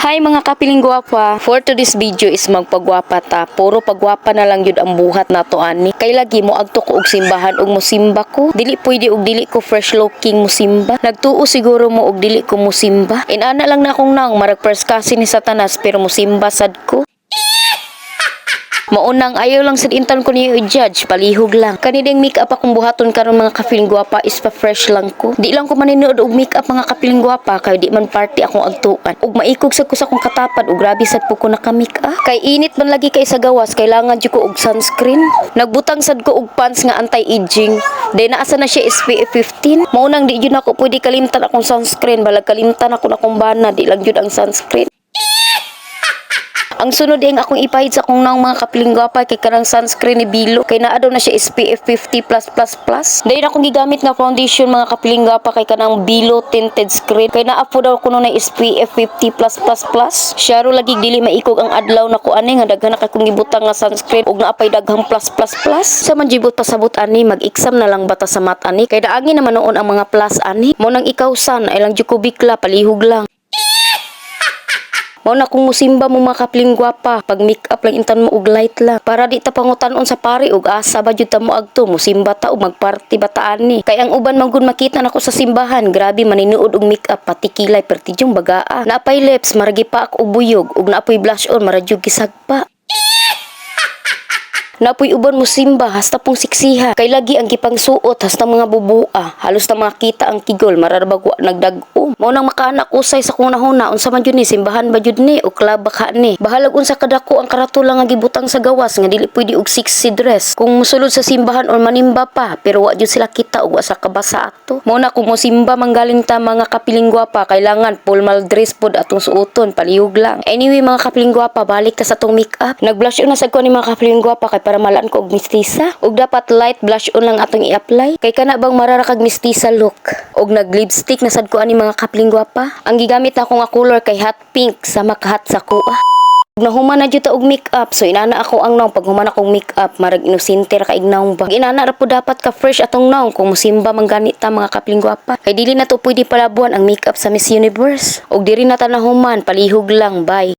Hi, mga kapiling gwapa. For today's video is magpagwapa ta. Puro pagwapa na lang yun ang buhat nato ani. Kay lagi mo agto ko og simbahan ug mosimba ko. Dili pwede og dili ko fresh looking musimba. Nagtuo siguro mo og dili ko musimba. Inana lang na akong naong, marag first cousin ni Satanas, pero musimba sad ko. Maunang ayaw lang sad intan ko niyo i-judge, palihog lang. Kani ding make-up akong buhaton karon, mga kapiling gwapa, is pa fresh lang ko. Di lang ko maninood og make-up, mga kapiling gwapa, kay di man party akong agtuan. Ug maikog sad ko sa akong katapad ug grabe sad po ko naka make-up. Kay init man lagi kay sa gawas, kailangan jud ko og sunscreen. Nagbutang sad ko og Pond's nga anti-aging. Day naasa na siya SPF 15. Maunang di jud ako pwede kalimtan akong sunscreen, balag kalimtan ako na akong bana, di lang jud ang sunscreen. Ang sunod ang akong ipahid sa akong naong, mga kapiling gwapa, kay kanang sunscreen ni Bilo, kay naa daw na siya SPF 50+++. Dayon akong gigamit nga foundation, mga kapiling gwapa, kay kanang Bilo tinted screen, kay naa po daw kuno na SPF 50+++. Siya ro lagi dili maikog ang adlaw nako ani nga daghan na kay kong gibutang nga sunscreen ug naapay daghang plus plus plus. Sa man jibot pasabot ani, mag-exam na lang bata sa math ani, kay daagi naman noon ang mga plus ani. Mo nang ikaw san ay lang jud ko bikla, palihog lang. Mao na kung musimba mo, mga kapiling gwapa, pag make up lang intan mo og light lang. Para di ta pangutan-on sa pari og asa ba jud ta mo agto, musimba ta og magparty ba ta ani. Kay ang uban man gud makita nako sa simbahan, grabe maninuod og make up, pati kilay perti yung bagaa. Naapay lips, maragi pa ako og buyog, ug naapoy blush on, mara jud gisagpa. Napoy uban mo simba hasta pong siksiha. Kay lagi ang gipangsuot hasta mga bubua. Halos na makita ang kigol, mararbag wa nagdag-o. Mao nang makaanak usay sa kong nahuna, unsa man jud ni, simbahan ba jud ni o club ba ka ni? Bahalag unsa kadako ang karatula nga gibutang sa gawas nga dili pwede og sexy dress. Kung musulod sa simbahan or manimba pa, pero wa jud sila kita ug wa sa kabasa ato. Mao na kung mosimba manggaling ta, mga kapiling gwapa, kailangan formal dress pod atong suoton, palihog lang. Anyway, mga kapiling gwapa, balik ta sa atong makeup. Nag-blush on na sad ko ni, mga kapiling gwapa, kay para malaan ko og mistisa. Ug dapat light blush on lang atong i-apply. Kay kana bang marara kag mistisa look. Og nag-lipstick na sad ko ani, mga kapiling gwapa. Ang gigamit nako nga color kay hot pink, sama ka hot sa kuha. Ug nahuman na jud ta og makeup, so inana ako ang naong pag human akong makeup, marag inosente ra kaig naong ba. Inana ra po dapat ka fresh atong naong kung musimba man gani ta, mga kapiling gwapa. Kay dili na to pwede palabuan ang makeup sa Miss Universe. Og diri na ta nahuman, palihog lang, bye.